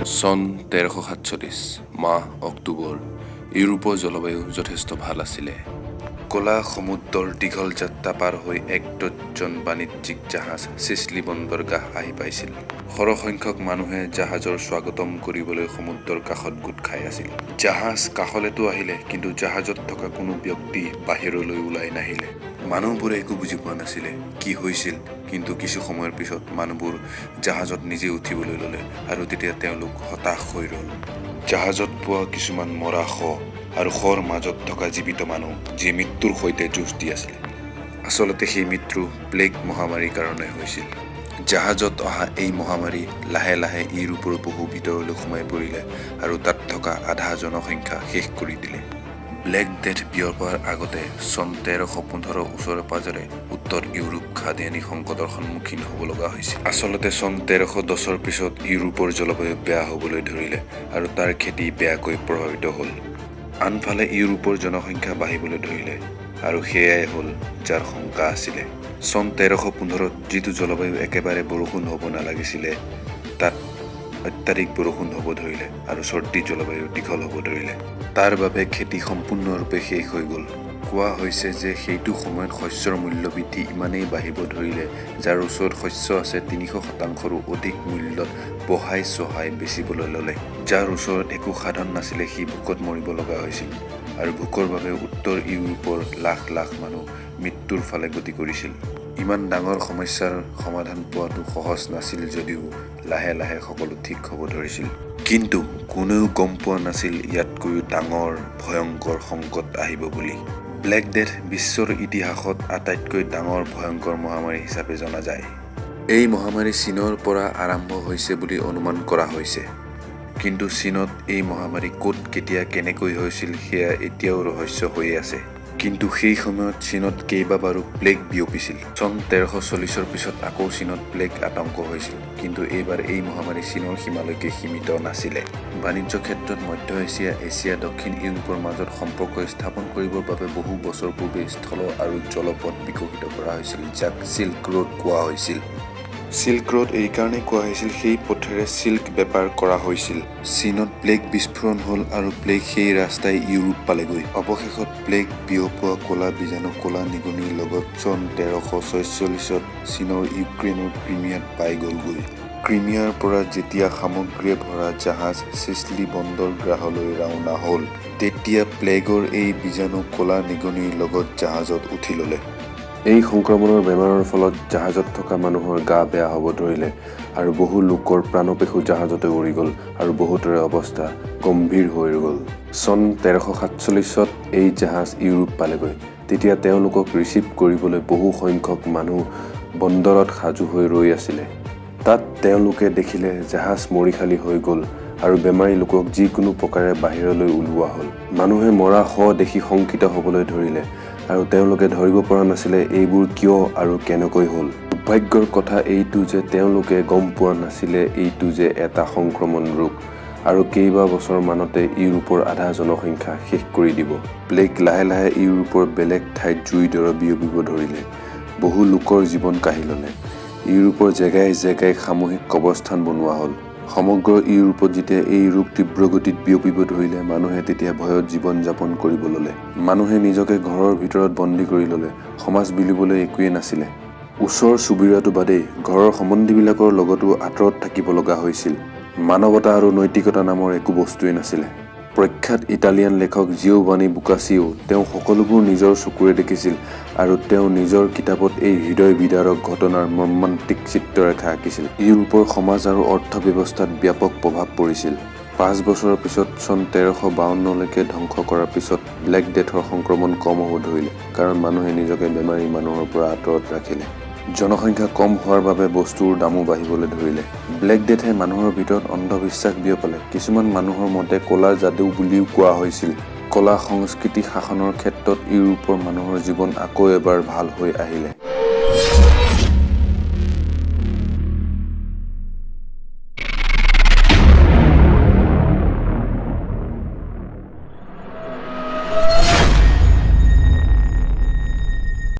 চন 1347, মাহ অক্টোবৰ। ইউৰোপৰ জলবায়ু যথেষ্ট ভাল আছিলে। ক'লা সমুদ্ৰৰ দীঘল যাত্ৰা পাৰ হৈ এক ডজন বাণিজ্যিক জাহাজ চিচলি বন্দৰগাহ আহি পাইছিল। সৰহসংখ্যক মানুহে জাহাজৰ স্বাগতম কৰিবলৈ সমুদ্ৰৰ কাষত গোট খাই আছিল। জাহাজ কাষলেতো আহিলে, কিন্তু জাহাজত থকা কোনো ব্যক্তি বাহিৰলৈ ওলাই নাহিলে। মানুহবোৰে একো বুজি পোৱা নাছিলে কি হৈছিল। কিন্তু কিছু সময়ৰ পিছত মানুহবোৰ জাহাজত নিজে উঠিবলৈ ল'লে আৰু তেতিয়া তেওঁলোক হতাশ হৈ ৰ'ল। জাহাজত পোৱা কিছুমান মৰা শ আৰু শৰ মাজত থকা জীৱিত মানুহ, যিয়ে মৃত্যুৰ সৈতে যুঁজ দি আছিল। আচলতে সেই মৃত্যু প্লেগ মহামাৰীৰ কাৰণে হৈছিল। জাহাজত অহা এই মহামাৰী লাহে লাহে ইউৰোপৰ বহু ভিতৰলৈ সোমাই পৰিলে আৰু তাত থকা আধা জনসংখ্যা শেষ কৰি দিলে। ব্লেক ডেথ বিয়পাৰ আগতে চন 1315ৰ ওচৰে পাজৰে উত্তৰ ইউৰোপ খাদ্যানি সংকটৰ সন্মুখীন হ'ব লগা হৈছিল। আচলতে চন 1310ৰ পিছত ইউৰোপৰ জলবায়ু বেয়া হ'বলৈ ধৰিলে আৰু তাৰ খেতি বেয়াকৈ প্ৰভাৱিত হ'ল। আনফালে ইউৰোপৰ জনসংখ্যা বাঢ়িবলৈ ধৰিলে আৰু সেয়াই হ'ল যাৰ শংকা আছিলে। চন 1315ত যিটো জলবায়ু একেবাৰে বৰষুণ হ'ব নালাগিছিলে, তাত অত্যাধিক বৰষুণ হ'ব ধৰিলে আৰু চৰ্দি জলবায়ু দীঘল হ'ব ধৰিলে। তাৰ বাবে খেতি সম্পূৰ্ণৰূপে শেষ হৈ গ'ল। কোৱা হৈছে যে সেইটো সময়ত শস্যৰ মূল্য বৃদ্ধি ইমানেই বাঢ়িব ধৰিলে, যাৰ ওচৰত শস্য আছে 300%ৰো অধিক মূল্যত বঢ়াই চঢ়াই বেচিবলৈ ল'লে। যাৰ ওচৰত একো সাধন নাছিলে, সি ভোকত মৰিব লগা হৈছিল আৰু ভোকৰ বাবে উত্তৰ ইউৰোপৰ লাখ লাখ মানুহ মৃত্যুৰ ফালে গতি কৰিছিল। ইমান ডাঙৰ সমস্যাৰ সমাধান পোৱাটো সহজ নাছিল যদিও লাহে লাহে সকলো ঠিক হ'ব ধৰিছিল। কিন্তু কোনেও গম পোৱা নাছিল ইয়াতকৈও ডাঙৰ ভয়ংকৰ সংকট আহিব বুলি। ব্লেক ডেথ বিশ্বৰ ইতিহাসত আটাইতকৈ ডাঙৰ ভয়ংকৰ মহামাৰী হিচাপে জনা যায়। এই মহামাৰী চীনৰ পৰা আৰম্ভ হৈছে বুলি অনুমান কৰা হৈছে। কিন্তু চীনত এই মহামাৰী ক'ত, কেতিয়া, কেনেকৈ হৈছিল, সেয়া এতিয়াও ৰহস্য হৈয়ে আছে। কিন্তু সেই সময়ত চীনত কেইবাবাৰো প্লেগ বিয়পিছিল। চন 1340ৰ পিছত আকৌ চীনত প্লেগ আতংক হৈছিল। কিন্তু এইবাৰ এই মহামাৰী চীনৰ সীমালৈকে সীমিত নাছিলে। বাণিজ্য ক্ষেত্ৰত মধ্য এছিয়া, এছিয়া, দক্ষিণ ইউৰোপৰ মাজত সম্পৰ্ক স্থাপন কৰিবৰ বাবে বহু বছৰ পূৰ্বে স্থল আৰু জলপথ বিকশিত কৰা হৈছিল, যাক চিল্ক ৰোড কোৱা হৈছিল। চিল্ক ৰোড এইকাৰণেই কোৱা হৈছিল, সেই পথেৰে চিল্ক বেপাৰ কৰা হৈছিল। চীনত প্লেগ বিস্ফোৰণ হ'ল আৰু প্লেগ সেই ৰাস্তাই ইউৰোপ পালেগৈ। অৱশেষত প্লেগ বিয়পোৱা ক'লা বীজাণু ক'লা নিগনিৰ লগত চন 1346ত চীনৰ ইউক্ৰেইনৰ ক্ৰিমিয়াত পাই গ'লগৈ। ক্ৰিমিয়াৰ পৰা যেতিয়া সামগ্ৰীৰে ভৰা জাহাজ চিচলি বন্দৰগাহলৈ ৰাওনা হ'ল, তেতিয়া প্লেগৰ এই বীজাণু ক'লা নিগনিৰ লগত জাহাজত উঠি ল'লে। এই সংক্ৰমণৰ বেমাৰৰ ফলত জাহাজত থকা মানুহৰ গা বেয়া হ'ব ধৰিলে আৰু বহু লোকৰ প্ৰাণপেশু জাহাজতে উৰি গ'ল আৰু বহুতৰে অৱস্থা গম্ভীৰ হৈ গ'ল। চন 1347ত এই জাহাজ ইউৰোপ পালেগৈ। তেতিয়া তেওঁলোকক ৰিচিভ কৰিবলৈ বহু সংখ্যক মানুহ বন্দৰত সাজু হৈ ৰৈ আছিলে। তাত তেওঁলোকে দেখিলে জাহাজ মৰিশালি হৈ গ'ল আৰু বেমাৰী লোকক যিকোনো প্ৰকাৰে বাহিৰলৈ উলিওৱা হ'ল। মানুহে মৰা শ দেখি শংকিত হ'বলৈ ধৰিলে আৰু তেওঁলোকে ধৰিব পৰা নাছিলে এইবোৰ কিয় আৰু কেনেকৈ হ'ল। দুৰ্ভাগ্যৰ কথা এইটো যে তেওঁলোকে গম পোৱা নাছিলে এইটো যে এটা সংক্ৰমণ ৰোগ আৰু কেইবা বছৰমানতে ইউৰোপৰ আধা জনসংখ্যা শেষ কৰি দিব। প্লেগ লাহে লাহে ইউৰোপৰ বেলেগ ঠাইত জুইৰ দৰে বিয়পিব ধৰিলে। বহু লোকৰ জীৱন কাঢ়ি ল'লে। ইউৰোপৰ জেগাই জেগাই সামূহিক কবৰস্থান বনোৱা হ'ল। সমগ্ৰ ইউৰোপত যেতিয়া এই ৰোগ তীব্ৰ গতিত বিয়পিব ধৰিলে, মানুহে তেতিয়া ভয়ত জীৱন যাপন কৰিব ল'লে। মানুহে নিজকে ঘৰৰ ভিতৰত বন্দী কৰি ল'লে। সমাজ বুলিবলৈ একোৱেই নাছিলে। ওচৰ চুবুৰীয়াটো বাদেই, ঘৰৰ সম্বন্ধীবিলাকৰ লগতো আঁতৰত থাকিব লগা হৈছিল। মানৱতা আৰু নৈতিকতা নামৰ একো বস্তুৱেই নাছিলে। প্ৰখ্যাত ইটালিয়ান লেখক জিঅ'ভানি বোকাচিও, তেওঁ সকলোবোৰ নিজৰ চকুৰে দেখিছিল আৰু তেওঁ নিজৰ কিতাপত এই হৃদয় বিদাৰক ঘটনাৰ মৰ্মান্তিক চিত্ৰৰেখা আঁকিছিল। ইউৰোপৰ সমাজ আৰু অৰ্থ ব্যৱস্থাত ব্যাপক প্ৰভাৱ পৰিছিল। 5 বছৰৰ পিছত চন 1352লৈকে ধ্বংস কৰাৰ পিছত ব্লেক ডেথৰ সংক্ৰমণ কম হ'ব ধৰিলে, কাৰণ মানুহে নিজকে বেমাৰী মানুহৰ পৰা আঁতৰত ৰাখিলে। জনসংখ্যা কম হোৱাৰ বাবে বস্তুৰ দামো বাঢ়িবলৈ ধৰিলে। ব্লেক ডেথে মানুহৰ ভিতৰত অন্ধবিশ্বাস বিয়পালে। কিছুমান মানুহৰ মতে ক'লা যাদু বুলিও কোৱা হৈছিল। কলা সংস্কৃতি শাসনৰ ক্ষেত্ৰত ইউৰোপৰ মানুহৰ জীৱন আকৌ এবাৰ ভাল হৈ আহিলে।